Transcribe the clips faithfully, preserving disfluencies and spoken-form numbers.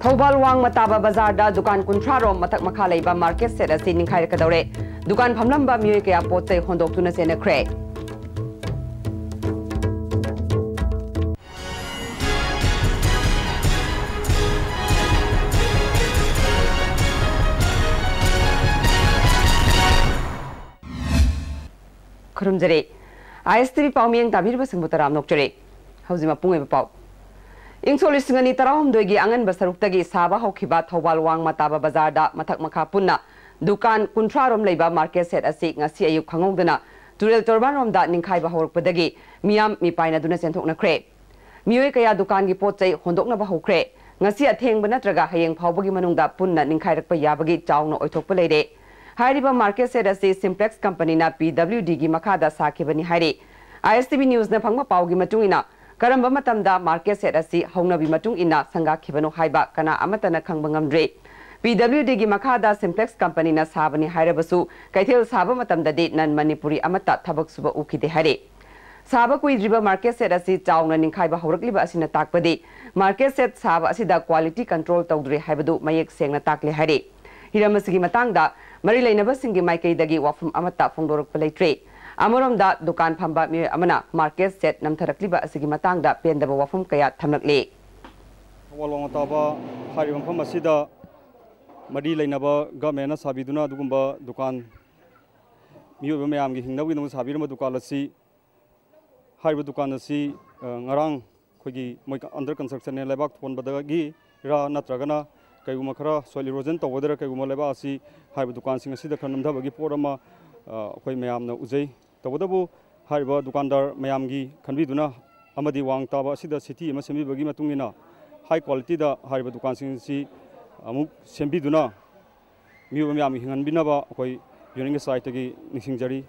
ꯊꯧꯕꯥꯜ ꯋꯥꯡꯃ ꯇꯥꯕ ꯕꯖꯥꯔꯗ ꯗꯨꯀꯥꯟ ꯀꯨꯟꯊ꯭ꯔꯥ ꯔꯣꯝ ꯃꯊꯛ ꯃꯈꯥ ꯂꯩꯕ ꯃꯥꯔꯀꯦꯠ ꯁꯦꯠ ꯑꯁꯤ ꯅꯤꯡꯈꯥꯏꯔꯛꯀꯗꯧꯔꯦ꯫ ꯗꯨꯀꯥꯟ ꯐꯝꯂꯝꯕ ꯃꯤꯑꯣꯏ ꯀꯌꯥ ꯄꯣꯠ ꯆꯩ ꯍꯣꯟꯗꯣꯛꯇꯨꯅ ꯆꯦꯟꯅꯈ꯭ꯔꯦ꯫ ꯈꯨꯔꯨꯝꯖꯔꯤ꯫ ꯑꯥꯏ ꯑꯦꯁ ꯇꯤ ꯚꯤ ꯄꯥꯎꯃꯤꯌꯦꯡ ꯇꯥꯕꯤꯔꯤꯕꯁꯤꯡꯕꯨ ꯇꯔꯥꯝꯅ ꯑꯣꯛꯆꯔꯤ꯫ ꯍꯧꯖꯤꯛ ꯃꯄꯨꯡ ꯑꯣꯏꯕ ꯄꯥꯎ꯫ ꯏꯪ ꯁꯣꯛ ꯂꯤꯁꯤꯡ ꯑꯅꯤ ꯇꯔꯥꯍꯨꯝꯗꯣꯏꯒꯤ ꯑꯉꯟꯕ ꯁꯔꯨꯛꯇꯒꯤ ꯁꯥꯕ ꯍꯧꯈꯤꯕ ꯊꯧꯕꯥꯜ ꯋꯥꯡꯃ ꯇꯥꯕ ꯕꯖꯥꯔꯗ ꯃꯊꯛ ꯃꯈꯥ ꯄꯨꯟꯅ ꯗꯨꯀꯥꯟ ꯀꯨꯟꯊ꯭ꯔꯥ ꯔꯣꯝ ꯂꯩꯕ ꯃꯥꯔꯀꯦꯠ ꯁꯦꯠ ꯑꯁꯤ ꯉꯁꯤ ꯑꯌꯨꯛ ꯈꯪꯍꯧꯗꯅ ꯇꯨꯔꯦꯜ ꯇꯣꯔꯕꯥꯟꯔꯣꯝꯗ ꯅꯤꯡꯈꯥꯏꯕ ꯍꯧꯔꯛꯄꯗꯒꯤ ꯃꯤꯌꯥꯝ ꯃꯤꯄꯥꯏꯅꯗꯨꯅ ꯆꯦꯟꯊꯣꯛꯅꯈ꯭ꯔꯦ꯫ ꯃꯤꯑꯣꯏ ꯀꯌꯥ ꯗꯨꯀꯥꯟꯒꯤ ꯄꯣꯠ ꯆꯩ ꯍꯣꯟꯗꯣꯛꯅꯕ ꯍꯧꯈ꯭ꯔꯦ꯫ ꯉꯁꯤ ꯑꯊꯦꯡꯕ ꯅꯠꯇ꯭ꯔꯒ ꯍꯌꯦꯡ ꯐꯥꯎꯕꯒꯤ ꯃꯅꯨꯡꯗ ꯄꯨꯟꯅ ꯅꯤꯡꯈꯥꯏꯔꯛꯄ ꯌꯥꯕꯒꯤ ꯆꯥꯎꯅ ꯑꯣꯏꯊꯣꯛꯄ ꯂꯩꯔꯦ꯫ ꯍꯥꯏꯔꯤꯕ ꯃꯥꯔꯀꯦꯠ ꯁꯦꯠ ꯑꯁꯤ ꯁꯤꯝꯄ꯭ꯂꯦꯛꯁ ꯀꯝꯄꯅꯤꯅ ꯄꯤ ꯗꯕ꯭ꯂꯤꯎ ꯗꯤꯒꯤ ꯃꯈꯥꯗ ꯁꯥꯈꯤꯕꯅꯤ ꯍꯥꯏꯔꯤ꯫ ꯑꯥꯏ ꯑꯦꯁ ꯇꯤ ꯚꯤ ꯅ꯭ꯌꯨꯁꯅ ꯐꯪꯕ ꯄꯥꯎꯒꯤ ꯃꯇꯨꯡ ꯏꯟꯅ, ꯀꯔꯝꯕ ꯃꯇꯝꯗ ꯃꯥꯔꯀꯦꯠ ꯁꯦꯠ ꯑꯁꯤ ꯍꯧꯅꯕꯤ ꯃꯇꯨꯡ ꯏꯟꯅ ꯁꯪꯒꯥꯈꯤꯕꯅꯣ ꯍꯥꯏꯕ ꯀꯅꯥ ꯑꯃꯠꯇꯅ ꯈꯪꯕ ꯉꯝꯗ꯭ꯔꯤ꯫ ꯄꯤ ꯗꯕ꯭ꯂꯤꯎ ꯗꯤꯒꯤ ꯃꯈꯥꯗ ꯁꯤꯝꯄ꯭ꯂꯦꯛꯁ ꯀꯝꯄꯅꯤꯅ ꯁꯥꯕꯅꯤ ꯍꯥꯏꯔꯕꯁꯨ, ꯀꯩꯊꯦꯜ ꯁꯥꯕ ꯃꯇꯝꯗꯗꯤ ꯅꯟ ꯃꯅꯤꯄꯨꯔꯤ ꯑꯃꯠꯇ ꯊꯕꯛ ꯁꯨꯕ ꯎꯈꯤꯗꯦ ꯍꯥꯏꯔꯤ꯫ ꯁꯥꯕ ꯀꯨꯏꯗ꯭ꯔꯤꯕ ꯃꯥꯔꯀꯦꯠ ꯁꯦꯠ ꯑꯁꯤ ꯆꯥꯎꯅ ꯅꯤꯡꯈꯥꯏꯕ ꯍꯧꯔꯛꯂꯤꯕ ꯑꯁꯤꯅ ꯇꯥꯛꯄꯗꯤ, ꯃꯥꯔꯀꯦꯠ ꯁꯦꯠ ꯁꯥꯕ ꯑꯁꯤꯗ ꯀ꯭ꯋꯥꯂꯤꯇꯤ ꯀꯟꯇ꯭ꯔꯣꯜ ꯇꯧꯗ꯭ꯔꯤ ꯍꯥꯏꯕꯗꯨ ꯃꯌꯦꯛ ꯁꯦꯡꯅ ꯇꯥꯛꯂꯦ ꯍꯥꯏꯔꯤ꯫ ꯍꯤꯔꯝ ꯑꯁꯤꯒꯤ ꯃꯇꯥꯡꯗ ꯃꯔꯤ ꯂꯩꯅꯕꯁꯤꯡꯒꯤ ꯃꯥꯏꯀꯩꯗꯒꯤ ꯋꯥꯐꯝ ꯑꯃꯠꯇ ꯐꯣꯡꯗꯣꯔꯛꯄ ꯂꯩꯇ꯭ꯔꯤ꯫ ꯑꯃꯔꯣꯝꯗ, ꯗꯨꯀꯥꯟ ꯐꯝꯕ ꯃꯤꯑꯣꯏ ꯑꯃꯅ ꯃꯥꯔꯀꯦꯠ ꯁꯦꯠ ꯅꯝꯊꯔꯛꯂꯤꯕ ꯑꯁꯤꯒꯤ ꯃꯇꯥꯡꯗ ꯄꯦꯟꯗꯕ ꯋꯥꯐꯝ ꯀꯌꯥ ꯊꯝꯂꯛꯂꯤ꯫ ꯊꯧꯕꯥꯜ ꯋꯥꯡꯃ ꯇꯥꯕ ꯍꯥꯏꯔꯤꯕ ꯃꯐꯝ ꯑꯁꯤꯗ ꯃꯔꯤ ꯂꯩꯅꯕ ꯒꯃꯦꯟꯅ ꯁꯥꯕꯤꯗꯨꯅ ꯑꯗꯨꯒꯨꯝꯕ ꯗꯨꯀꯥꯟ, ꯃꯤꯑꯣꯏꯕ ꯃꯌꯥꯝꯒꯤ ꯍꯤꯡꯅꯕꯒꯤꯗꯃꯛ ꯁꯥꯕꯤꯔꯝꯕ ꯗꯨꯀꯥꯟ ꯑꯁꯤ, ꯍꯥꯏꯔꯤꯕ ꯗꯨꯀꯥꯟ ꯑꯁꯤ, ꯑ, ꯉꯔꯥꯡ ꯑꯩꯈꯣꯏꯒꯤ ꯃꯣꯏ under constructionꯅꯦ, ꯂꯩꯕꯥꯛ ꯊꯣꯟꯕꯗꯒꯤꯔ ꯅꯠꯇ꯭ꯔꯒꯅ ꯀꯩꯒꯨꯝꯕ ꯈꯔ soil erosion ꯇꯧꯕꯗꯒꯤꯔ ꯀꯩꯒꯨꯝꯕ ꯂꯩꯕꯥꯛ ꯑꯁꯤ ꯍꯥꯏꯔꯤꯕ ꯗꯨꯀꯥꯟꯁꯤꯡ ꯑꯁꯤꯗ ꯈꯔ ꯅꯝꯊꯕꯒꯤ ꯄꯣꯠ ꯑꯃ, ꯑ, ꯑꯩꯈꯣꯏ ꯃꯌꯥꯝꯅ ꯎꯖꯩ꯫ ꯇꯧꯕꯇꯕꯨ ꯍꯥꯏꯔꯤꯕ ꯗꯨꯀꯥꯟꯗꯥꯔ ꯃꯌꯥꯝꯒꯤ ꯈꯟꯕꯤꯗꯨꯅ ꯑꯃꯗꯤ ꯋꯥꯡ ꯇꯥꯕ ꯑꯁꯤꯗ city ꯑꯃ ꯁꯦꯝꯕꯤꯕꯒꯤ ꯃꯇꯨꯡ ꯏꯟꯅ high qualityꯗ ꯍꯥꯏꯔꯤꯕ ꯗꯨꯀꯥꯟꯁꯤꯡ ꯑꯁꯤ ꯑꯃꯨꯛ ꯁꯦꯝꯕꯤꯗꯨꯅ ꯃꯤꯑꯣꯏꯕ ꯃꯌꯥꯝꯒꯤ ꯍꯤꯡꯍꯟꯕꯤꯅꯕ ꯑꯩꯈꯣꯏ unionꯒꯤ sideꯇꯒꯤ ꯅꯤꯡꯁꯤꯡꯖꯔꯤ꯫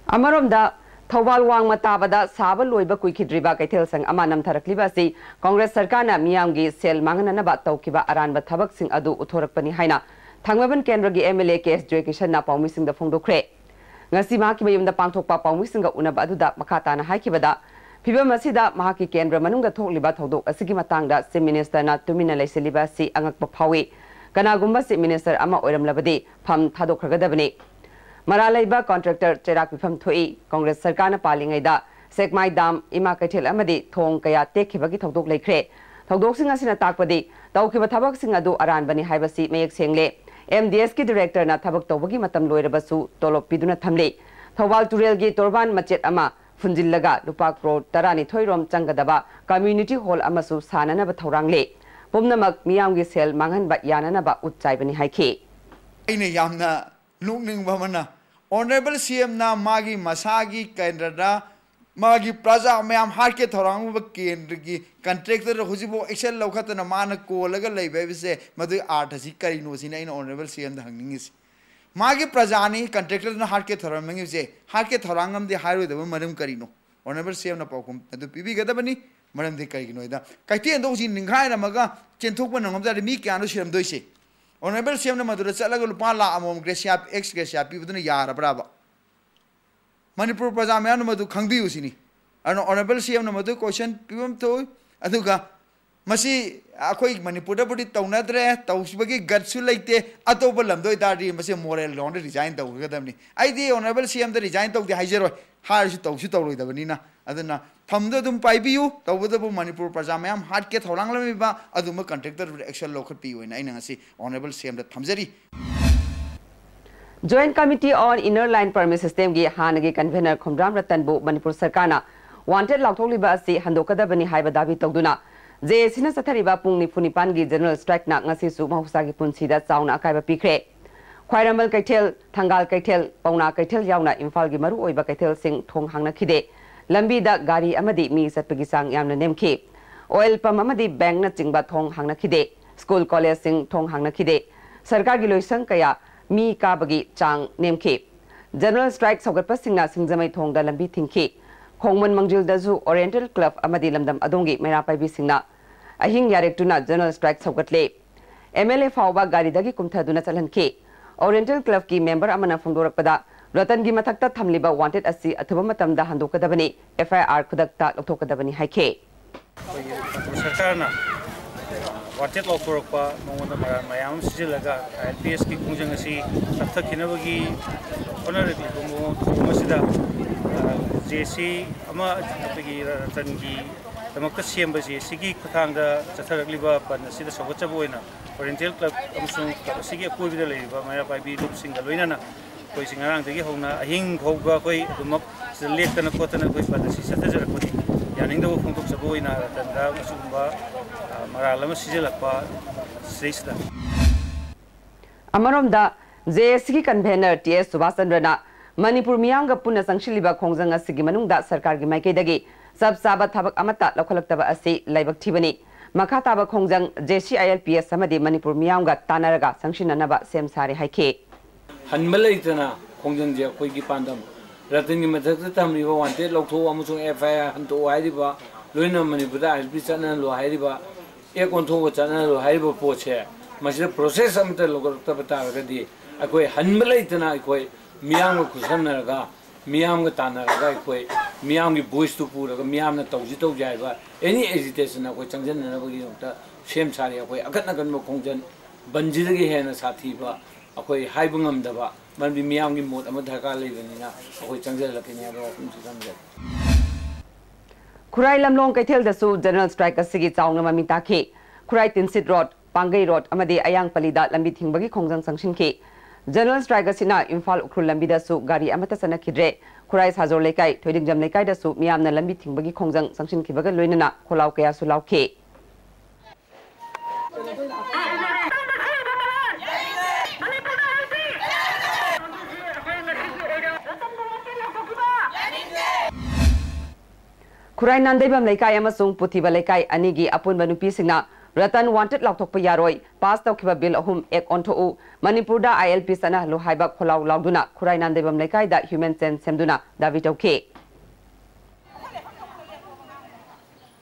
ꯑꯃꯔꯣꯝꯗ, ꯊꯧꯕꯥꯜ ꯋꯥꯡꯃ ꯇꯥꯕꯗ ꯁꯥꯕ ꯂꯣꯏꯕ ꯀꯨꯏꯈꯤꯗ꯭ꯔꯤꯕ ꯀꯩꯊꯦꯜ ꯁꯪ ꯑꯃ ꯅꯝꯊꯔꯛꯂꯤꯕ ꯑꯁꯤ ꯀꯣꯡꯒ꯭ꯔꯦꯁ ꯁꯔꯀꯥꯔꯅ ꯃꯤꯌꯥꯝꯒꯤ ꯁꯦꯜ ꯃꯥꯡꯍꯟꯅꯅꯕ ꯇꯧꯈꯤꯕ ꯑꯔꯥꯟꯕ ꯊꯕꯛꯁꯤꯡ ꯑꯗꯨ ꯎꯠꯊꯣꯔꯛꯄꯅꯤ ꯍꯥꯏꯅ ꯊꯥꯡꯃꯩꯕꯟ ꯀꯦꯟꯗ꯭ꯔꯒꯤ ꯑꯦꯝ ꯑꯦꯜ ꯑꯦ ꯀꯦ ꯑꯦꯁ ꯖꯣꯏꯀꯤꯁꯟꯅ ꯄꯥꯎꯃꯤꯁꯤꯡꯗ ꯐꯣꯡꯗꯣꯛꯈ꯭ꯔꯦ꯫ ꯉꯁꯤ ꯃꯍꯥꯛꯀꯤ ꯃꯌꯨꯝꯗ ꯄꯥꯡꯊꯣꯛꯄ ꯄꯥꯎꯃꯤꯁꯤꯡꯒ ꯎꯅꯕ ꯑꯗꯨꯗ ꯃꯈꯥ ꯇꯥꯅ ꯍꯥꯏꯈꯤꯕꯗ, ꯐꯤꯚꯝ ꯑꯁꯤꯗ ꯃꯍꯥꯛꯀꯤ ꯀꯦꯟꯗ꯭ꯔ ꯃꯅꯨꯡꯗ ꯊꯣꯛꯂꯤꯕ ꯊꯧꯗꯣꯛ ꯑꯁꯤꯒꯤ ꯃꯇꯥꯡꯗ Chief Minister ꯅ ꯇꯨꯃꯤꯟꯅ ꯂꯩꯁꯤꯜꯂꯤꯕ ꯑꯁꯤ ꯑꯉꯛꯄ ꯐꯥꯎꯏ꯫ ꯀꯅꯥꯒꯨꯝꯕ Chief Minister ꯑꯃ ꯑꯣꯏꯔꯝꯂꯕꯗꯤ ꯐꯝ ꯊꯥꯗꯣꯛꯈ꯭ꯔꯒꯗꯕꯅꯤ꯫ ꯃꯔꯥꯜ ꯂꯩꯕ contractor ꯆꯩꯔꯥꯛ ꯄꯤꯐꯝ ꯊꯣꯛꯏ꯫ ꯀꯣꯡꯒ꯭ꯔꯦꯁ ꯁꯔꯀꯥꯔꯅ ꯄꯥꯜꯂꯤꯉꯩꯗ ꯁꯦꯛꯃꯥꯏ ꯗꯥꯝ, ꯏꯃꯥ ꯀꯩꯊꯦꯜ ꯑꯃꯗꯤ ꯊꯣꯡ ꯀꯌꯥ ꯇꯦꯛꯈꯤꯕꯒꯤ ꯊꯧꯗꯣꯛ ꯂꯩꯈ꯭ꯔꯦ꯫ ꯊꯧꯗꯣꯛꯁꯤꯡ ꯑꯁꯤꯅ ꯇꯥꯛꯄꯗꯤ ꯇꯧꯈꯤꯕ ꯊꯕꯛꯁꯤꯡ ꯑꯗꯨ ꯑꯔꯥꯟꯕꯅꯤ ꯍꯥꯏꯕꯁꯤ ꯃꯌꯦꯛ ꯁꯦꯡꯂꯦ꯫ M D S ꯀꯤ director ꯅ ꯊꯕꯛ ꯇꯧꯕꯒꯤ ꯃꯇꯝ ꯂꯣꯏꯔꯕꯁꯨ ꯇꯣꯂꯣꯞ ꯄꯤꯗꯨꯅ ꯊꯝꯂꯤ꯫ ꯊꯧꯕꯥꯜ ꯇꯨꯔꯦꯜꯒꯤ ꯇꯣꯔꯕꯥꯟ ꯃꯆꯦꯠ ꯑꯃ ꯐꯨꯟꯖꯤꯜꯂꯒ ꯂꯨꯄꯥ ꯀ꯭ꯔꯣꯔ ꯇꯔꯥꯅꯤꯊꯣꯏ ꯔꯣꯝ ꯆꯪꯒꯗꯕ community hall ꯑꯃꯁꯨ ꯁꯥꯅꯅꯕ ꯊꯧꯔꯥꯡꯂꯦ꯫ ꯄꯨꯝꯅꯃꯛ ꯃꯤꯌꯥꯝꯒꯤ ꯁꯦꯜ ꯃꯥꯡꯍꯟꯕ ꯌꯥꯅꯅꯕ ꯎꯠ ꯆꯥꯏꯕꯅꯤ ꯍꯥꯏꯈꯤ꯫ ꯑꯩꯅ ꯌꯥꯝꯅ ꯅꯣꯛꯅꯤꯡꯕ ꯑꯃꯅ, Honourable C M ꯅ ꯃꯥꯒꯤ ꯃꯁꯥꯒꯤ ꯀꯦꯟꯗ꯭ꯔꯗ ꯃꯥꯒꯤ ꯄ꯭ꯔꯖꯥ ꯃꯌꯥꯝ ꯍꯥꯠꯀꯦ ꯊꯧꯔꯥꯡ ꯎꯕ ꯀꯦꯟꯗ꯭ꯔꯒꯤ contractor ꯍꯧꯖꯤꯛꯐꯥꯎ action ꯂꯧꯈꯠꯇꯅ ꯃꯥꯅ ꯀꯣꯜꯂꯒ ꯂꯩꯕ ꯍꯥꯏꯕꯁꯦ, ꯃꯗꯨꯒꯤ ꯑꯥꯔꯊꯁꯤ ꯀꯔꯤꯅꯣ ꯁꯤꯅꯤ ꯑꯩꯅ Honourable C M ꯗ ꯍꯪꯅꯤꯡꯉꯤꯁꯤ꯫ ꯃꯥꯒꯤ ꯄ꯭ꯔꯖꯥꯅꯤ contractor ꯗꯨꯅ ꯍꯥꯠꯀꯦ ꯊꯧꯔꯥꯡ ꯃꯤꯁꯦ, ꯍꯥꯠꯀꯦ ꯊꯧꯔꯥꯡ ꯑꯃꯗꯤ ꯍꯥꯏꯔꯣꯏꯗꯕ ꯃꯔꯝ ꯀꯔꯤꯅꯣ? Honourable C M ꯅ ꯄꯥꯎꯈꯨꯝ ꯑꯗꯨ ꯄꯤꯕꯤꯒꯗꯕꯅꯤ꯫ ꯃꯔꯝꯗꯤ ꯀꯔꯤꯒꯤꯅꯣ ꯍꯥꯏꯗ, ꯀꯩꯊꯦꯜꯗꯣ ꯍꯧꯖꯤꯛ ꯅꯤꯡꯈꯥꯏꯔꯝꯃꯒ ꯆꯦꯟꯊꯣꯛꯄ ꯅꯪꯉꯝ ꯇꯥꯔꯗꯤ ꯃꯤ ꯀꯌꯥꯅꯣ ꯁꯤꯔꯝꯗꯣꯏꯁꯦ? Honourable C M ꯅ ꯃꯗꯨꯗ ꯆꯠꯂꯒ ꯂꯨꯄꯥ ꯂꯥꯈ ꯑꯃꯃꯝ gratia, ex gratia ꯄꯤꯕꯗꯨꯅ ꯌꯥꯔꯕ꯭ꯔꯥꯕ? ꯃꯅꯤꯄꯨꯔ ꯄ꯭ꯔꯖꯥ ꯃꯌꯥꯝꯅ ꯃꯗꯨ ꯈꯪꯕꯤꯌꯨ ꯁꯤꯅꯤ꯫ ꯑꯗꯨꯅ Honourable C M ꯅ ꯃꯗꯨ question ꯄꯤꯐꯝ ꯊꯣꯛꯏ꯫ ꯑꯗꯨꯒ ꯃꯁꯤ ꯑꯩꯈꯣꯏ ꯃꯅꯤꯄꯨꯔꯗꯕꯨꯗꯤ ꯇꯧꯅꯗ꯭ꯔꯦ, ꯇꯧꯕꯒꯤ guts ꯁꯨ ꯂꯩꯇꯦ꯫ ꯑꯇꯣꯞꯄ ꯂꯝꯗ ꯑꯣꯏꯇꯥꯔꯗꯤ ꯃꯁꯤ moral ground ꯗ resign ꯇꯧꯒꯗꯕꯅꯤ꯫ ꯑꯩꯗꯤ Honourable C M ꯗ resign ꯇꯧꯗꯦ ꯍꯥꯏꯖꯔꯣꯏ, ꯍꯥꯏꯔꯁꯨ ꯇꯧꯁꯨ ꯇꯧꯔꯣꯏꯗꯕꯅꯤꯅ꯫ ꯑꯗꯨꯅ ꯐꯝꯗꯣ ꯑꯗꯨꯝ ꯄꯥꯏꯕꯤꯌꯨ, ꯇꯧꯕꯇꯕꯨ ꯃꯅꯤꯄꯨꯔ ꯄ꯭ꯔꯖꯥ ꯃꯌꯥꯝ ꯍꯥꯠꯀꯦ ꯊꯧꯔꯥꯡꯂꯝꯃꯤꯕ ꯑꯗꯨꯒꯨꯝꯕ contractor ꯗꯨꯗ action ꯂꯧꯈꯠꯄꯤꯌꯨ ꯍꯥꯏꯅ ꯑꯩꯅ ꯉꯁꯤ Honourable C M ꯗ ꯊꯝꯖꯔꯤ꯫ Joint Committee on Inner Line Permit System ꯒꯤ ꯍꯥꯟꯅꯒꯤ convener ꯈꯣꯝꯗ꯭ꯔꯥꯝ ꯔꯇꯟꯕꯨ ꯃꯅꯤꯄꯨꯔ ꯁꯔꯀꯥꯔꯅ wanted ꯂꯥꯎꯊꯣꯛꯂꯤꯕ ꯑꯁꯤ ꯍꯟꯗꯣꯛꯀꯗꯕꯅꯤ ꯍꯥꯏꯕ ꯗꯥꯕꯤ ꯇꯧꯗꯨꯅ J A C ꯅ ꯆꯠꯊꯔꯤꯕ ꯄꯨꯡ ꯅꯤꯐꯨ ꯅꯤꯄꯥꯟꯒꯤ general strike ꯅ ꯉꯁꯤꯁꯨ ꯃꯍꯧꯁꯥꯒꯤ ꯄꯨꯟꯁꯤꯗ ꯆꯥꯎꯅ ꯑꯀꯥꯏꯕ ꯄꯤꯈ꯭ꯔꯦ꯫ ꯈ꯭ꯋꯥꯏꯔꯝꯕꯟ ꯀꯩꯊꯦꯜ, ꯊꯪꯒꯥꯜ ꯀꯩꯊꯦꯜ, ꯄꯥꯎꯅꯥ ꯀꯩꯊꯦꯜ ꯌꯥꯎꯅ ꯏꯝꯐꯥꯜꯒꯤ ꯃꯔꯨꯑꯣꯏꯕ ꯀꯩꯊꯦꯜꯁꯤꯡ ꯊꯣꯡ ꯍꯥꯡꯅꯈꯤꯗꯦ꯫ ꯂꯝꯕꯤꯗ ꯒꯥꯔꯤ ꯑꯃꯗꯤ ꯃꯤ ꯆꯠꯄꯒꯤ ꯆꯥꯡ ꯌꯥꯝꯅ ꯅꯦꯝꯈꯤ꯫ Oil pump ꯑꯃꯗꯤ bank ꯅꯆꯤꯡꯕ ꯊꯣꯡ ꯍꯥꯡꯅꯈꯤꯗꯦ꯫ School, college ꯁꯤꯡ ꯊꯣꯡ ꯍꯥꯡꯅꯈꯤꯗꯦ꯫ ꯁꯔꯀꯥꯔꯒꯤ ꯂꯣꯏꯁꯪ ꯀꯌꯥ ꯃꯤ ꯀꯥꯕꯒꯤ ꯆꯥꯡ ꯅꯦꯝꯈꯤ꯫ General strike ꯁꯧꯒꯠꯄꯁꯤꯡꯅ ꯁꯤꯡꯖꯃꯩ ꯊꯣꯡꯗ ꯂꯝꯕꯤ ꯊꯤꯡꯈꯤ꯫ ꯈꯣꯡꯃꯟ ꯃꯥꯡꯖꯤꯜꯗꯁꯨ Oriental Club ꯑꯃꯗꯤ ꯂꯝꯗꯝ ꯑꯗꯣꯝꯒꯤ ꯃꯩꯔꯥ ꯄꯥꯏꯕꯤꯁꯤꯡꯅ ꯑꯍꯤꯡ ꯌꯥꯔꯦꯛꯇꯨꯅ general strike ꯁꯧꯒꯠꯂꯦ꯫ M L A ꯐꯥꯎꯕ ꯒꯥꯔꯤꯗꯒꯤ ꯀꯨꯝꯊꯗꯨꯅ ꯆꯠꯍꯟꯈꯤ꯫ Oriental Club ꯀꯤ member ꯑꯃꯅ ꯐꯣꯡꯗꯣꯔꯛꯄꯗ, ꯔꯇꯟꯒꯤ ꯃꯊꯛꯇ ꯊꯝꯂꯤꯕ wanted ꯑꯁꯤ ꯑꯊꯨꯕ ꯃꯇꯝꯗ ꯍꯟꯗꯣꯛꯀꯗꯕꯅꯤ, F I R ꯈꯨꯗꯛꯇ ꯂꯧꯊꯣꯛꯀꯗꯕꯅꯤ ꯍꯥꯏꯈꯤ꯫ ꯑꯩꯈꯣꯏꯒꯤ ꯃꯅꯤꯄꯨꯔ ꯁꯔꯀꯥꯔꯅ wanted ꯂꯥꯎꯊꯣꯔꯛꯄ, ꯃꯉꯣꯟꯗ ꯃꯔꯥꯜ ꯃꯌꯥꯝ ꯑꯃ ꯁꯤꯖꯤꯜꯂꯒ I L P S ꯀꯤ ꯈꯣꯡꯖꯪ ꯑꯁꯤ ꯀꯛꯊꯠꯈꯤꯅꯕꯒꯤ ꯍꯣꯠꯅꯔꯛꯂꯤꯕ ꯃꯑꯣꯡ ꯊꯧꯑꯣꯡ ꯑꯁꯤꯗ, ꯑ, J C ꯑꯃ ꯑꯩꯈꯣꯏꯒꯤ ꯔꯇꯟꯒꯤꯗꯃꯛꯇ ꯁꯦꯝꯕ J C ꯒꯤ ꯈꯨꯠꯊꯥꯡꯗ ꯆꯠꯊꯔꯛꯂꯤꯕ ꯕꯟ ꯑꯁꯤꯗ ꯁꯧꯒꯠꯆꯕ ꯑꯣꯏꯅ Oriental Club ꯑꯃꯁꯨꯡ club ꯑꯁꯤꯒꯤ ꯑꯀꯣꯏꯕꯗ ꯂꯩꯔꯤꯕ ꯃꯩꯔꯥ ꯄꯥꯏꯕꯤ ꯂꯨꯞꯁꯤꯡꯒ ꯂꯣꯏꯅꯅ ꯑꯩꯈꯣꯏꯁꯤ ꯉꯔꯥꯡꯗꯒꯤ ꯍꯧꯅ ꯑꯍꯤꯡ ꯐꯥꯎꯕ ꯑꯩꯈꯣꯏ ꯑꯗꯨꯃꯛ ꯁꯤꯗ ꯂꯦꯛꯇꯅ ꯈꯣꯠꯇꯅ ꯑꯩꯈꯣꯏ ꯕꯟ ꯑꯁꯤ ꯆꯠꯊꯖꯔꯛꯄꯅꯤ꯫ ꯌꯥꯅꯤꯡꯗꯕ ꯐꯣꯡꯗꯣꯛꯆꯕ ꯑꯣꯏꯅ ꯔꯇꯟꯗ ꯑꯁꯤꯒꯨꯝꯕ, ꯑ, ꯃꯔꯥꯜ ꯑꯃ ꯁꯤꯖꯤꯜꯂꯛꯄ ꯁꯤꯗꯩꯁꯤꯗ꯫ ꯑꯃꯔꯣꯝꯗ, J A C ꯒꯤ convener T S Subhas ꯆꯟꯗ꯭ꯔꯅ Manipur ꯃꯤꯌꯥꯝꯒ ꯄꯨꯟꯅ ꯆꯪꯁꯤꯜꯂꯤꯕ ꯈꯣꯡꯖꯪ ꯑꯁꯤꯒꯤ ꯃꯅꯨꯡꯗ ꯁꯔꯀꯥꯔꯒꯤ ꯃꯥꯏꯀꯩꯗꯒꯤ ꯆꯞ ꯆꯥꯕ ꯊꯕꯛ ꯑꯃꯠꯇ ꯂꯧꯈꯠꯂꯛꯇꯕ ꯑꯁꯤ ꯂꯥꯏꯕꯛ ꯊꯤꯕꯅꯤ꯫ ꯃꯈꯥ ꯇꯥꯕ ꯈꯣꯡꯖꯪ J C I L P S ꯑꯃꯗꯤ ꯃꯅꯤꯄꯨꯔ ꯃꯤꯌꯥꯝꯒ ꯇꯥꯟꯅꯔꯒ ꯆꯪꯁꯤꯟꯅꯅꯕ ꯁꯦꯝ ꯁꯥꯔꯦ ꯍꯥꯏꯈꯤ꯫ ꯍꯟꯕ ꯂꯩꯇꯅ ꯈꯣꯡꯖꯪꯁꯦ ꯑꯩꯈꯣꯏꯒꯤ ꯄꯥꯟꯗꯝ, ꯔꯇꯟꯒꯤ ꯃꯊꯛꯇ ꯊꯝꯂꯤꯕ wanted ꯂꯧꯊꯣꯛꯎ ꯑꯃꯁꯨꯡ F I R ꯍꯟꯗꯣꯛꯎ ꯍꯥꯏꯔꯤꯕ, ꯂꯣꯏꯅ ꯃꯅꯤꯄꯨꯔꯗ I L P ꯆꯠꯅꯍꯜꯂꯨ ꯍꯥꯏꯔꯤꯕ, ꯑꯦꯛ ꯑꯣꯟꯊꯣꯛꯑꯒ ꯆꯠꯅꯍꯜꯂꯨ ꯍꯥꯏꯔꯤꯕ ꯄꯣꯠꯁꯦ, ꯃꯁꯤꯗ process ꯑꯃꯠꯇ ꯂꯧꯈꯠꯂꯛꯇꯕ ꯇꯥꯔꯒꯗꯤ ꯑꯩꯈꯣꯏ ꯍꯟꯕ ꯂꯩꯇꯅ ꯑꯩꯈꯣꯏ ꯃꯤꯌꯥꯝꯒ ꯈꯨꯠꯁꯝꯅꯔꯒ, ꯃꯤꯌꯥꯝꯒ ꯇꯥꯟꯅꯔꯒ, ꯑꯩꯈꯣꯏ ꯃꯤꯌꯥꯝꯒꯤ voice ꯇꯨ ꯄꯨꯔꯒ ꯃꯤꯌꯥꯝꯅ ꯇꯧꯁꯤ ꯇꯧꯁꯤ ꯍꯥꯏꯕ any agitation ꯑꯩꯈꯣꯏ ꯆꯪꯁꯤꯟꯅꯅꯕꯒꯤꯗꯃꯛꯇ ꯁꯦꯝ ꯁꯥꯔꯤ꯫ ꯑꯩꯈꯣꯏ ꯑꯀꯟ ꯑꯀꯟꯕ ꯈꯣꯡꯖꯪ ꯕꯟꯁꯤꯗꯒꯤ ꯍꯦꯟꯅ ꯁꯥꯊꯤꯕ ꯑꯩꯈꯣꯏ ꯍꯥꯏꯕ ꯉꯝꯗꯕ, ꯃꯔꯝꯗꯤ ꯃꯤꯌꯥꯝꯒꯤ ꯃꯣꯠ ꯑꯃ ꯗꯔꯀꯥꯔ ꯂꯩꯕꯅꯤꯅ ꯑꯩꯈꯣꯏ ꯆꯪꯁꯤꯜꯂꯛꯀꯅꯤ ꯍꯥꯏꯕ ꯋꯥꯐꯝꯁꯤ ꯊꯝꯖꯒꯦ꯫ ꯈꯨꯔꯥꯏ ꯂꯝꯂꯣꯡ ꯀꯩꯊꯦꯜꯗꯁꯨ general strike ꯑꯁꯤꯒꯤ ꯆꯥꯎꯅ ꯃꯃꯤ ꯇꯥꯈꯤ꯫ ꯈꯨꯔꯥꯏ ꯇꯤꯟꯁꯤꯠ ꯔꯣꯗ, ꯄꯥꯡꯒꯩ ꯔꯣꯗ ꯑꯃꯗꯤ ꯑꯌꯥꯡꯄꯜꯂꯤꯗ ꯂꯝꯕꯤ ꯊꯤꯡꯕꯒꯤ ꯈꯣꯡꯖꯪ ꯆꯪꯁꯤꯟꯈꯤ꯫ General strike ꯑꯁꯤꯅ ꯏꯝꯐꯥꯜ ꯎꯈ꯭ꯔꯨꯜ ꯂꯝꯕꯤꯗꯁꯨ ꯒꯥꯔꯤ ꯑꯃꯠꯇ ꯆꯠꯅꯈꯤꯗ꯭ꯔꯦ꯫ ꯈꯨꯔꯥꯏ ꯁꯥꯖꯣꯔ ꯂꯩꯀꯥꯏ, ꯊꯣꯏꯗꯤꯡꯖꯝ ꯂꯩꯀꯥꯏꯗꯁꯨ ꯃꯤꯌꯥꯝꯅ ꯂꯝꯕꯤ ꯊꯤꯡꯕꯒꯤ ꯈꯣꯡꯖꯪ ꯆꯪꯁꯤꯟꯈꯤꯕꯒ ꯂꯣꯏꯅꯅ ꯈꯣꯜꯂꯥꯎ ꯀꯌꯥꯁꯨ ꯂꯥꯎꯈꯤ꯫ ꯈꯨꯔꯥꯏ ꯅꯥꯟꯗꯩꯕꯝ ꯂꯩꯀꯥꯏ ꯑꯃꯁꯨꯡ ꯄꯨꯊꯤꯕ ꯂꯩꯀꯥꯏ ꯑꯅꯤꯒꯤ ꯑꯄꯨꯟꯕ ꯅꯨꯄꯤꯁꯤꯡꯅ ꯔꯇꯟ wanted ꯂꯥꯎꯊꯣꯛꯄ ꯌꯥꯔꯣꯏ, pass ꯇꯧꯈꯤꯕ bill ꯑꯍꯨꯝ act ꯑꯣꯟꯊꯣꯛꯎ, ꯃꯅꯤꯄꯨꯔꯗ I L P ꯆꯠꯅꯍꯜꯂꯨ ꯍꯥꯏꯕ ꯈꯣꯜꯂꯥꯎ ꯂꯥꯎꯗꯨꯅ ꯈꯨꯔꯥꯏ ꯅꯥꯟꯗꯩꯕꯝ ꯂꯩꯀꯥꯏꯗ human chain ꯁꯦꯝꯗꯨꯅ ꯗꯥꯕꯤ ꯇꯧꯈꯤ꯫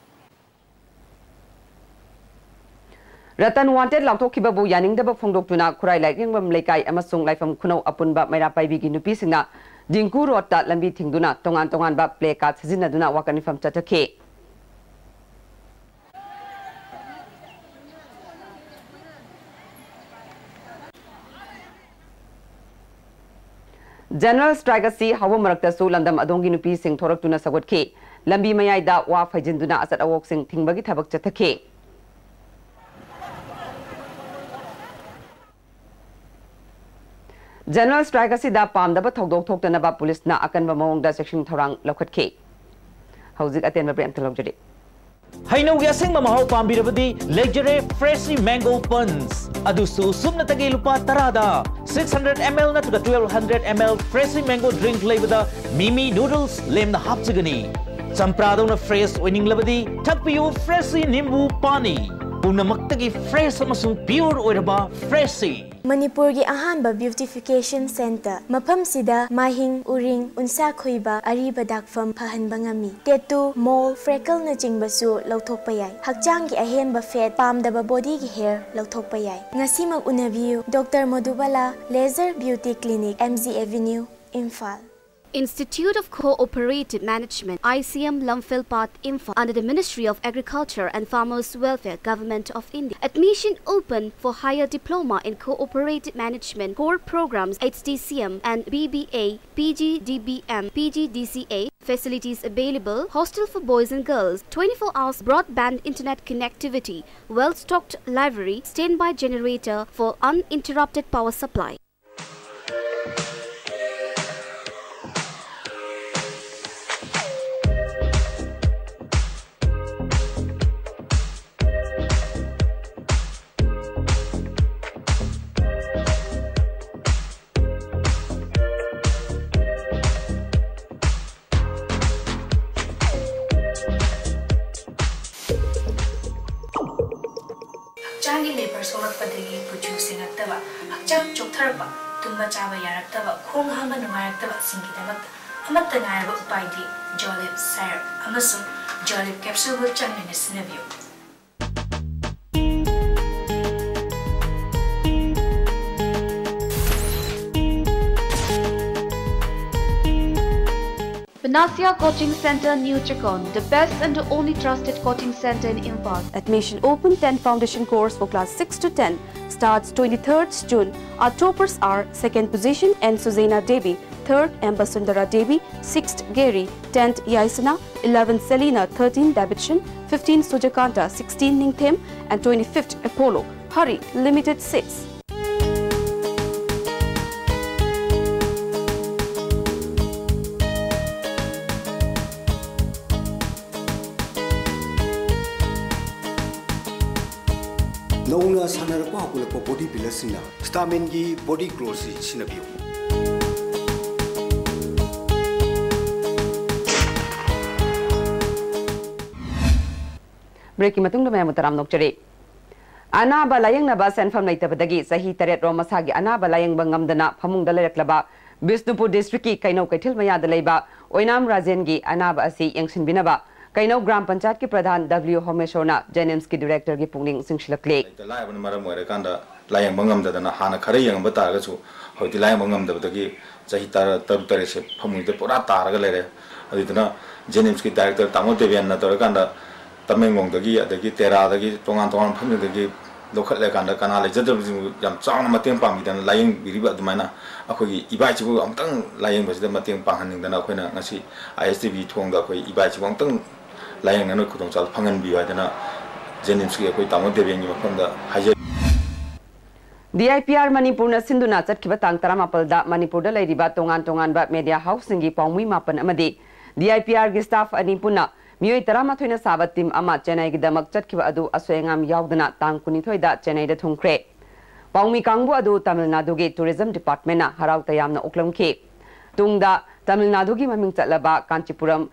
ꯔꯇꯟ ꯋꯥꯟꯇꯦꯗ ꯂꯥꯎꯊꯣꯛꯈꯤꯕꯕꯨ ꯌꯥꯅꯤꯡꯗꯕ ꯐꯣꯡꯗꯣꯛꯇꯨꯅ ꯈꯨꯔꯥꯏ ꯂꯥꯏꯔꯦꯝꯕꯝ ꯂꯩꯀꯥꯏ ꯑꯃꯁꯨꯡ ꯂꯥꯏꯐꯝ ꯈꯨꯅꯧ ꯑꯄꯨꯟꯕ ꯃꯩꯔꯥ ꯄꯥꯏꯕꯤꯒꯤ ꯅꯨꯄꯤꯁꯤꯡꯅ ꯗꯤꯡꯀꯨ ꯔꯣꯗꯇ ꯂꯝꯕꯤ ꯊꯤꯡꯗꯨꯅ ꯇꯣꯉꯥꯟ ꯇꯣꯉꯥꯟꯕ ꯄ꯭ꯂꯦ ꯀꯥꯔꯗ ꯁꯤꯖꯤꯟꯅꯗꯨꯅ ꯋꯥꯀꯠ ꯃꯤꯐꯝ ꯆꯠꯊꯈꯤ꯫ ꯖꯦꯅꯔꯦꯜ ꯁ꯭ꯇ꯭ꯔꯥꯏꯛ ꯑꯁꯤ ꯍꯧꯕ ꯃꯔꯛꯇꯁꯨ ꯂꯝꯗꯝ ꯑꯗꯣꯝꯒꯤ ꯅꯨꯄꯤꯁꯤꯡ ꯊꯣꯔꯛꯇꯨꯅ ꯁꯧꯒꯠꯈꯤ꯫ ꯂꯝꯕꯤ ꯃꯌꯥꯏꯗ ꯋꯥ ꯐꯩꯖꯤꯟꯗꯨꯅ ꯑꯆꯠ ꯑꯋꯣꯛꯁꯤꯡ ꯊꯤꯡꯕꯒꯤ ꯊꯕꯛ ꯆꯠꯊꯈꯤ꯫ ꯖꯦꯅꯔꯦꯜ ꯁ꯭ꯇ꯭ꯔꯥꯏꯛ ꯑꯁꯤꯗ ꯄꯥꯝꯗꯕ ꯊꯧꯗꯣꯛ ꯊꯣꯛꯇꯅꯕ ꯄꯨꯂꯤꯁꯅ ꯑꯀꯟꯕ ꯃꯑꯣꯡꯗ ꯆꯦꯛꯁꯤꯟ ꯊꯧꯔꯥꯡ ꯂꯧꯈꯠꯈꯤ꯫ ꯍꯧꯖꯤꯛ ꯑꯇꯦꯟꯕ ꯕ꯭ꯔꯦꯛ ꯑꯝꯇ ꯂꯧꯖꯔꯤ꯫ ꯍꯩꯅꯧꯒꯤ ꯑꯁꯦꯡꯕ ꯃꯍꯥꯎ ꯄꯥꯝꯕꯤꯔꯕꯗꯤ ꯂꯩꯖꯔꯦ Freshie Mango Punch꯫ ꯑꯗꯨꯁꯨ ꯁꯨꯞꯅꯇꯒꯤ ꯂꯨꯄꯥ ꯇꯔꯥꯗ꯫ Six hundred ml ꯅꯠꯇ꯭ꯔꯒ twelve hundred ml Freshie Mango Drink ꯂꯩꯕꯗ ꯃꯤꯃꯤ ꯅꯨꯗꯜꯁ ꯂꯦꯝꯅ ꯍꯥꯞꯆꯒꯅꯤ꯫ ꯆꯝꯄ꯭ꯔꯥꯗꯧꯅ ꯐ꯭ꯔꯦꯁ ꯑꯣꯏꯅꯤꯡꯂꯕꯗꯤ ꯊꯛꯄꯤꯌꯨ Freshie ꯅꯤꯝꯕꯨ ꯄꯥꯅꯤ꯫ ꯄꯨꯝꯅꯃꯛꯇꯒꯤ ꯐ꯭ꯔꯦꯁ ꯑꯃꯁꯨꯡ ꯄ꯭ꯌꯨꯔ ꯑꯣꯏꯔꯕ Freshie꯫ ꯃꯅꯤꯄꯨꯔꯒꯤ ꯑꯍꯥꯟꯕ ꯕ꯭ꯌꯨꯇꯤꯐꯤꯀꯦꯁꯟ ꯁꯦꯟꯇꯔ꯫ ꯃꯐꯝꯁꯤꯗ ꯃꯥꯏꯍꯤꯡ, ꯎꯔꯤꯡ, ꯎꯟꯁꯥ ꯈꯣꯏꯕ, ꯑꯔꯤꯕ ꯗꯥꯛꯐꯝ ꯐꯍꯟꯕ ꯉꯝꯃꯤ꯫ ꯇꯦꯇꯨ, ꯃꯣꯜ, ꯐ꯭ꯔꯦꯀꯜꯅꯆꯤꯡꯕꯁꯨ ꯂꯧꯊꯣꯛꯄ ꯌꯥꯏ꯫ ꯍꯛꯆꯥꯡꯒꯤ ꯑꯍꯦꯟꯕ ꯐꯦꯠ, ꯄꯥꯝꯗꯕ ꯕꯣꯗꯤꯒꯤ ꯍꯦꯌꯔ ꯂꯧꯊꯣꯛꯄ ꯌꯥꯏ꯫ ꯉꯁꯤꯃꯛ ꯎꯅꯕꯤꯌꯨ, doctor Modhubala laser beauty clinic, M G avenue, Imphal. Institute of Cooperative Management, I C M, Lamphel Path, Imphal, under the Ministry of Agriculture and Farmers Welfare, Government of India. Admission open for higher diploma in cooperative management, core programs, H D C M and B B A, P G D B M, P G D C A. Facilities available: hostel for boys and girls, twenty-four hours broadband internet connectivity, well-stocked library, standby generator for uninterrupted power supply. ꯍꯛꯆꯥꯡꯒꯤ labour ꯁꯣꯛꯂꯛꯄꯗꯒꯤ ꯀꯨꯆꯨ ꯁꯦꯡꯉꯛꯇꯕ, ꯍꯛꯆꯥꯡ ꯆꯣꯛꯊꯔꯛꯄ, ꯇꯨꯝꯕ ꯆꯥꯕ ꯌꯥꯔꯛꯇꯕ, ꯈꯣꯡ ꯍꯥꯝꯕ ꯅꯨꯡꯉꯥꯏꯔꯛꯇꯕꯁꯤꯡꯒꯤꯗꯃꯛꯇ ꯑꯃꯠꯇ ꯉꯥꯏꯔꯕ ꯎꯄꯥꯏꯗꯤ ꯖꯣꯂꯤꯞ ꯁꯥꯏꯔꯞ ꯑꯃꯁꯨꯡ ꯖꯣꯂꯤꯞ ꯀꯦꯞꯁꯨꯜꯕꯨ ꯆꯥꯡ ꯅꯥꯏꯅ ꯁꯤꯖꯤꯟꯅꯕꯤꯌꯨ꯫ Nasia Coaching Center, New Chakon, the best and the only trusted coaching center in Imphal. Admission open. Ten foundation course for class six to ten starts twenty-third June. Our toppers are: second position N Suzena Devi, third M Basundara Devi, sixth Gary, tenth Yaisana, eleventh Selina, thirteenth Davidson, fifteen Sujakanta, sixteen Ningthem, and twenty-fifth Apollo. Hurry, limited seats. ꯅꯧꯅ ꯁꯥꯟꯅꯔꯛꯄ ꯍꯧꯒꯠꯂꯛꯄ body ꯕꯤꯜꯗꯔꯁꯤꯡꯅ ꯁ꯭ꯇꯥꯃꯤꯟꯒꯤ body ꯒ꯭ꯂꯣꯁꯤ ꯁꯤꯖꯤꯟꯅꯕꯤꯌꯨ꯫ ꯕ꯭ꯔꯦꯛꯀꯤ ꯃꯇꯨꯡꯗ ꯃꯌꯥꯝꯕꯨ ꯇꯔꯥꯝꯅ ꯑꯣꯛꯆꯔꯤ꯫ ꯑꯅꯥꯕ ꯂꯥꯌꯦꯡꯅꯕ ꯁꯦꯟꯐꯝ ꯂꯩꯇꯕꯗꯒꯤ ꯆꯍꯤ ꯇꯔꯦꯠ ꯔꯣꯝ ꯃꯁꯥꯒꯤ ꯑꯅꯥꯕ ꯂꯥꯌꯦꯡꯕ ꯉꯝꯗꯅ ꯐꯃꯨꯡꯗ ꯂꯩꯔꯛꯂꯕ ꯕꯤꯁꯅꯨꯄꯨꯔ ꯗꯤꯁꯇ꯭ꯔꯤꯛꯀꯤ ꯀꯩꯅꯧ ꯀꯩꯊꯦꯜ ꯃꯌꯥꯗ ꯂꯩꯕ ꯑꯣꯏꯅꯥꯝ ꯔꯥꯖꯦꯟꯒꯤ ꯑꯅꯥꯕ ꯑꯁꯤ ꯌꯦꯡꯁꯤꯟꯕꯤꯅꯕ ꯀꯩꯅꯧ ꯒ꯭ꯔꯥꯝ ꯄꯟꯆꯥꯌꯠꯀꯤ ꯄ꯭ꯔꯙꯥꯟ ꯗꯕ꯭ꯂꯤꯎ ꯍꯣꯃꯦꯁꯣꯔꯅ ꯖꯦꯅꯤꯝꯁꯀꯤ ꯗꯤꯔꯦꯛꯇꯔꯒꯤ ꯄꯨꯛꯅꯤꯡ ꯆꯤꯡꯁꯤꯜꯂꯛꯂꯤ꯫ ꯂꯩꯇ ꯂꯥꯏꯔꯕꯅ ꯃꯔꯝ ꯑꯣꯏꯔꯀꯥꯟꯗ ꯂꯥꯌꯦꯡꯕ ꯉꯝꯗꯗꯅ ꯍꯥꯟꯅ ꯈꯔ ꯌꯦꯡꯉꯝꯕ ꯇꯥꯔꯒꯁꯨ ꯍꯧꯖꯤꯛꯇꯤ ꯂꯥꯌꯦꯡꯕ ꯉꯝꯗꯕꯗꯒꯤ ꯆꯍꯤ ꯇꯔꯥ, ꯇꯔꯨꯛ ꯇꯔꯦꯠꯁꯦ ꯐꯃꯨꯡꯗ ꯄꯨꯔꯥ ꯇꯥꯔꯒ ꯂꯩꯔꯦ꯫ ꯑꯗꯨꯗꯨꯅ ꯖꯦꯅꯤꯝꯁꯀꯤ ꯗꯥꯏꯔꯦꯛꯇꯔ ꯇꯥꯃꯣ ꯗꯦꯕꯦꯟꯅ ꯇꯧꯔꯀꯥꯟꯗ ꯇꯃꯦꯡꯂꯣꯡꯗꯒꯤ, ꯑꯗꯒꯤ ꯇꯦꯔꯥꯗꯒꯤ, ꯇꯣꯉꯥꯟ ꯇꯣꯉꯥꯟꯕ ꯃꯐꯝꯁꯤꯡꯗꯒꯤ ꯂꯧꯈꯠꯂꯀꯥꯟꯗ ꯀꯅꯥ ꯂꯩꯖꯗꯕꯁꯤꯡꯕꯨ ꯌꯥꯝ ꯆꯥꯎꯅ ꯃꯇꯦꯡ ꯄꯥꯡꯕꯤꯗꯅ ꯂꯥꯌꯦꯡꯕꯤꯔꯤꯕ ꯑꯗꯨꯃꯥꯏꯅ ꯑꯩꯈꯣꯏꯒꯤ ꯏꯕꯥꯏꯁꯤꯕꯨ ꯑꯃꯨꯛꯇꯪ ꯂꯥꯌꯦꯡꯕꯁꯤꯗ ꯃꯇꯦꯡ ꯄꯥꯡꯍꯟꯅꯤꯡꯗꯅ ꯑꯩꯈꯣꯏꯅ ꯉꯁꯤ ꯑꯥꯏ ꯑꯦꯁ ꯇꯤ ꯚꯤ ꯊꯣꯡꯗ ꯑꯩꯈꯣꯏ ꯏꯕꯥꯏꯁꯤꯕꯨ ꯑꯃꯨꯛꯇꯪ ꯂꯥꯌꯦꯡꯅꯅꯕ ꯈꯨꯗꯣꯡꯆꯥꯕ ꯐꯪꯍꯟꯕꯤꯌꯨ ꯍꯥꯏꯗꯅ ꯖꯦꯅꯤꯝꯁꯀꯤ ꯑꯩꯈꯣꯏ ꯇꯥꯃꯣ ꯗꯦꯕꯦꯟꯒꯤ ꯃꯐꯝꯗ ꯍꯥꯏꯖꯔꯤ꯫ ꯗꯤ ꯑꯥꯏ ꯄꯤ ꯑꯥꯔ ꯃꯅꯤꯄꯨꯔꯅ ꯁꯤꯟꯗꯨꯅ ꯆꯠꯈꯤꯕ ꯇꯥꯡ ꯇꯔꯥꯃꯥꯄꯜꯗ ꯃꯅꯤꯄꯨꯔꯗ ꯂꯩꯔꯤꯕ ꯇꯣꯉꯥꯟ ꯇꯣꯉꯥꯟꯕ ꯃꯦꯗꯤꯌꯥ ꯍꯥꯎꯁꯁꯤꯡꯒꯤ ꯄꯥꯎꯃꯤ ꯃꯥꯄꯟ ꯑꯃꯗꯤ ꯗꯤ ꯑꯥꯏ ꯄꯤ ꯑꯥꯔꯒꯤ ꯁ꯭ꯇꯥꯐ ꯑꯅꯤ ꯄꯨꯟꯅ ꯃꯤꯑꯣꯏ ꯇꯔꯥꯃꯥꯊꯣꯏꯅ ꯁꯥꯕ ꯇꯤꯝ ꯑꯃ ꯆꯦꯟꯅꯥꯏꯒꯤꯗꯃꯛ ꯆꯠꯈꯤꯕ ꯑꯗꯨ ꯑꯁꯣꯏ ꯑꯉꯥꯝ ꯌꯥꯎꯗꯅ ꯇꯥꯡ ꯀꯨꯟꯅꯤꯊꯣꯏꯗ ꯆꯦꯟꯅꯥꯏꯗ ꯊꯨꯡꯈ꯭ꯔꯦ꯫ ꯄꯥꯎꯃꯤ ꯀꯥꯡꯕꯨ ꯑꯗꯨ ꯇꯥꯃꯤꯜ ꯅꯥꯗꯨꯒꯤ ꯇꯨꯔꯤꯖꯝ ꯗꯤꯄꯥꯔꯠꯃꯦꯟꯅ ꯍꯔꯥꯎ ꯇꯌꯥꯝꯅ ꯑꯣꯛꯂꯝꯈꯤ꯫ ꯇꯨꯡꯗ ꯇꯥꯃꯤꯜ ꯅꯥꯗꯨꯒꯤ ꯃꯃꯤꯡ ꯆꯠꯂꯕ ꯀꯥꯟꯆꯤꯄꯨꯔꯝ,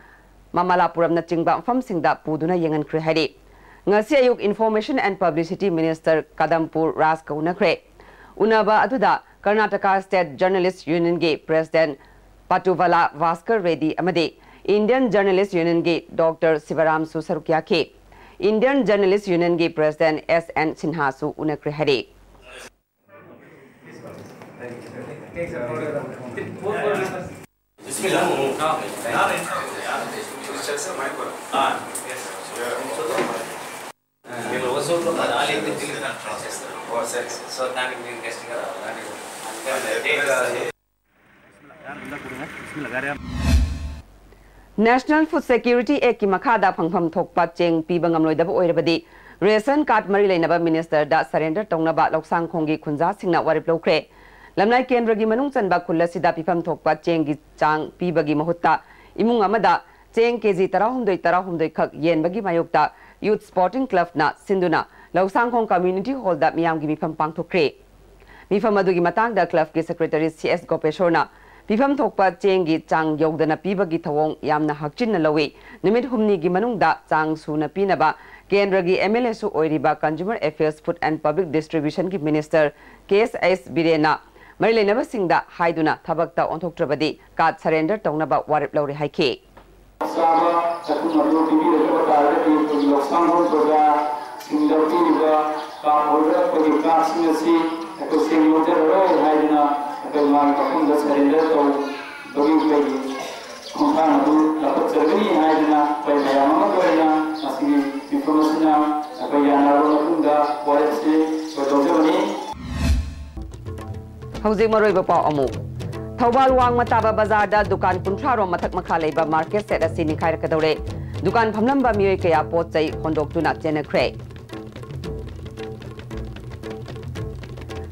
ꯃꯃꯥꯂꯥꯄꯨꯔꯝꯅꯆꯤꯡꯕ ꯃꯐꯝꯁꯤꯡꯗ ꯄꯨꯗꯨꯅ ꯌꯦꯡꯍꯟꯈ꯭ꯔꯦ ꯍꯥꯏꯔꯤ꯫ ꯉꯁꯤ ꯑꯌꯨꯛ Information and Publicity Minister ꯀꯗꯝꯄꯨꯔ ꯔꯥꯖꯀ ꯎꯅꯈ꯭ꯔꯦ꯫ ꯎꯅꯕ ꯑꯗꯨꯗ ꯀꯔꯅꯥꯇꯀꯥ ꯁ꯭ꯇꯦꯠ ꯖꯔꯅꯦꯂꯤꯁ ꯌꯨꯅꯤꯌꯟꯒꯤ ꯄ꯭ꯔꯦꯁꯤꯗꯦꯟꯠ ꯄꯥꯇꯨꯚꯂꯥ ꯚꯥꯁꯀꯔ ꯔꯦꯗꯤ ꯑꯃꯗꯤ ꯏꯟꯗꯤꯌꯟ ꯖꯔꯅꯦꯂꯤꯁ ꯌꯨꯅꯤꯌꯟꯒꯤ ꯗꯣꯛꯇꯔ ꯁꯤꯕꯔꯥꯝꯁꯨ ꯁꯔꯨꯛ ꯌꯥꯈꯤ꯫ ꯏꯟꯗꯤꯌꯟ ꯖꯔꯅꯦꯂꯤꯁ ꯌꯨꯅꯤꯌꯟꯒꯤ ꯄ꯭ꯔꯦꯁꯤꯗꯦꯟꯠ ꯑꯦꯁ ꯑꯦꯟ ꯁꯤꯟꯍꯥꯁꯨ ꯎꯅꯈ꯭ꯔꯦ ꯍꯥꯏꯔꯤ꯫ Now, now, now, now, it's just a micro. Ah, yes. Yeah. So, దానికి మీరు గెస్ట్‌గా రావాలి. దానికి National Food Security Act కి ꯃꯈꯥꯗ ꯐꯪꯐꯝ ꯊꯣꯛꯄ ꯆꯦꯡ ꯄꯤꯕ ꯉꯝꯂꯣꯏꯗꯕ ꯑꯣꯏꯔꯕꯗꯤ ꯔꯦꯁꯟ ꯀꯥꯔꯗ ꯃꯔꯤ ꯂꯩꯅꯕ ꯃꯤꯅꯤꯁꯇꯔꯗ ꯁꯔꯦꯟꯗꯔ ꯇꯧꯅꯕ ꯂꯧꯁꯥꯡꯈꯣꯡꯒꯤ ꯈꯨꯟꯖꯥꯁꯤꯡꯅ ꯋꯥꯔꯦꯞ ꯂꯧꯈ꯭ꯔꯦ꯫ ꯂꯝꯂꯥꯏ ꯀꯦꯟꯗ꯭ꯔꯒꯤ ꯃꯅꯨꯡ ꯆꯟꯕ ꯈꯨꯜ ꯑꯁꯤꯗ ꯄꯤꯐꯝ ꯊꯣꯛꯄ ꯆꯦꯡꯒꯤ ꯆꯥꯡ ꯄꯤꯕꯒꯤ ꯃꯍꯨꯠꯇ ꯏꯃꯨꯡ ꯑꯃꯗ ꯆꯦꯡ ꯀꯦꯖꯤ ꯇꯔꯥꯍꯨꯝꯗꯣꯏ ꯇꯔꯥꯍꯨꯝꯗꯣꯏ ꯈꯛ ꯌꯦꯟꯕꯒꯤ ꯃꯥꯌꯣꯛꯇ ꯌꯨꯠ ꯁ꯭ꯄꯣꯔꯇꯤꯡ ꯀ꯭ꯂꯕꯅ ꯁꯤꯟꯗꯨꯅ ꯂꯧꯁꯥꯡꯈꯣꯡ ꯀꯝꯃ꯭ꯌꯨꯅꯤꯇꯤ ꯍꯣꯜꯗ ꯃꯤꯌꯥꯝꯒꯤ ꯃꯤꯐꯝ ꯄꯥꯡꯊꯣꯛꯈ꯭ꯔꯦ꯫ ꯃꯤꯐꯝ ꯑꯗꯨꯒꯤ ꯃꯇꯥꯡꯗ ꯀ꯭ꯂꯕꯀꯤ ꯁꯦꯀ꯭ꯔꯦꯇꯔꯤ ꯁꯤ ꯑꯦꯁ ꯒꯣꯄꯦꯁꯣꯔꯅ ꯄꯤꯐꯝ ꯊꯣꯛꯄ ꯆꯦꯡꯒꯤ ꯆꯥꯡ ꯌꯧꯗꯅ ꯄꯤꯕꯒꯤ ꯊꯧꯑꯣꯡ ꯌꯥꯝꯅ ꯍꯛꯆꯤꯟꯅ ꯂꯧꯏ꯫ ꯅꯨꯃꯤꯠ ꯍꯨꯝꯅꯤꯒꯤ ꯃꯅꯨꯡꯗ ꯆꯥꯡ ꯁꯨꯅ ꯄꯤꯅꯕ ꯀꯦꯟꯗ꯭ꯔꯒꯤ ꯑꯦꯝ ꯑꯦꯜ ꯑꯦꯁꯨ ꯑꯣꯏꯔꯤꯕ Consumer Affairs, Food and Public Distribution ꯒꯤ ꯃꯤꯅꯤꯁꯇꯔ ꯀꯦ ꯑꯦꯁ ꯑꯩꯆ ꯕꯤꯔꯦꯟꯅ ꯃꯔꯤ ꯂꯩꯅꯕꯁꯤꯡꯗ ꯍꯥꯏꯗꯨꯅ ꯊꯕꯛꯇ ꯑꯣꯟꯊꯣꯛꯇ꯭ꯔꯕꯗꯤ ꯀꯥꯔꯗ ꯁꯔꯦꯟꯗꯔ ꯇꯧꯅꯕ ꯋꯥꯔꯦꯞ ꯂꯧꯔꯦ ꯍꯥꯏꯈꯤ꯫ ꯆꯥꯕ ꯆꯥꯛꯈꯨꯝ ꯑꯗꯨ ꯄꯤꯕꯤꯔꯛꯇꯕ ꯇꯥꯔꯒꯗꯤ ꯑꯩꯈꯣꯏꯒꯤ ꯂꯧꯁꯥꯡꯈꯣꯡ ꯄ꯭ꯔꯖꯥꯁꯤꯡꯗ ꯄꯤꯔꯤꯕ ꯀꯥꯔꯗ ꯑꯣꯏꯔꯣ ꯑꯩꯈꯣꯏꯒꯤ ꯀꯥꯔꯗꯁꯤꯡ ꯑꯁꯤ ꯑꯩꯈꯣꯏ ꯁꯦꯡ ꯂꯧꯖꯔꯔꯣꯏ ꯍꯥꯏꯗꯨꯅ ꯑꯩꯈꯣꯏ ꯃꯥꯒꯤ ꯃꯐꯝꯗ ꯁꯔꯦꯟꯗꯔ ꯇꯧꯕꯒꯤ ꯑꯩꯈꯣꯏꯒꯤ ꯈꯣꯡꯊꯥꯡ ꯑꯗꯨ ꯂꯧꯈꯠꯆꯔꯒꯅꯤ ꯍꯥꯏꯗꯨꯅ ꯑꯩꯈꯣꯏ ꯃꯌꯥꯝ ꯑꯃꯒꯤ ꯑꯣꯏꯅ ꯉꯁꯤꯒꯤ ꯃꯤꯐꯝ ꯑꯁꯤꯅ ꯑꯩꯈꯣꯏ ꯌꯥꯅꯔꯕ ꯃꯇꯨꯡꯗ ꯋꯥꯔꯦꯞꯁꯤ ꯑꯩꯈꯣꯏ ꯂꯧꯖꯕꯅꯤ꯫ ꯍꯧꯖꯤꯛ ꯃꯔꯨꯑꯣꯏꯕ ꯄꯥꯎ ꯑꯃꯨꯛ꯫ ꯊꯧꯕꯥꯜ ꯋꯥꯡꯃ ꯇꯥꯕ ꯕꯖꯥꯔꯗ ꯗꯨꯀꯥꯟ ꯀꯨꯟꯊ꯭ꯔꯥ ꯔꯣꯝ ꯃꯊꯛ ꯃꯈꯥ ꯂꯩꯕ ꯃꯥꯔꯀꯦꯠ ꯁꯦꯠ ꯑꯁꯤ ꯅꯤꯡꯈꯥꯏꯔꯛꯀꯗꯧꯔꯦ꯫ ꯗꯨꯀꯥꯟ ꯐꯝꯂꯝꯕ ꯃꯤꯑꯣꯏ ꯀꯌꯥ ꯄꯣꯠ ꯆꯩ ꯍꯣꯟꯗꯣꯛꯇꯨꯅ ꯆꯦꯟꯅꯈ꯭ꯔꯦ꯫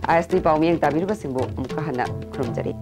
ꯑꯥꯏ ꯑꯦꯁ ꯇꯤ ꯄꯥꯎ ꯃꯤꯠꯌꯦꯡ ꯇꯥꯕꯤꯔꯤꯕꯁꯤꯡꯕꯨ ꯑꯃꯨꯛꯀ ꯍꯟꯅ ꯈꯨꯔꯨꯝꯖꯔꯤ꯫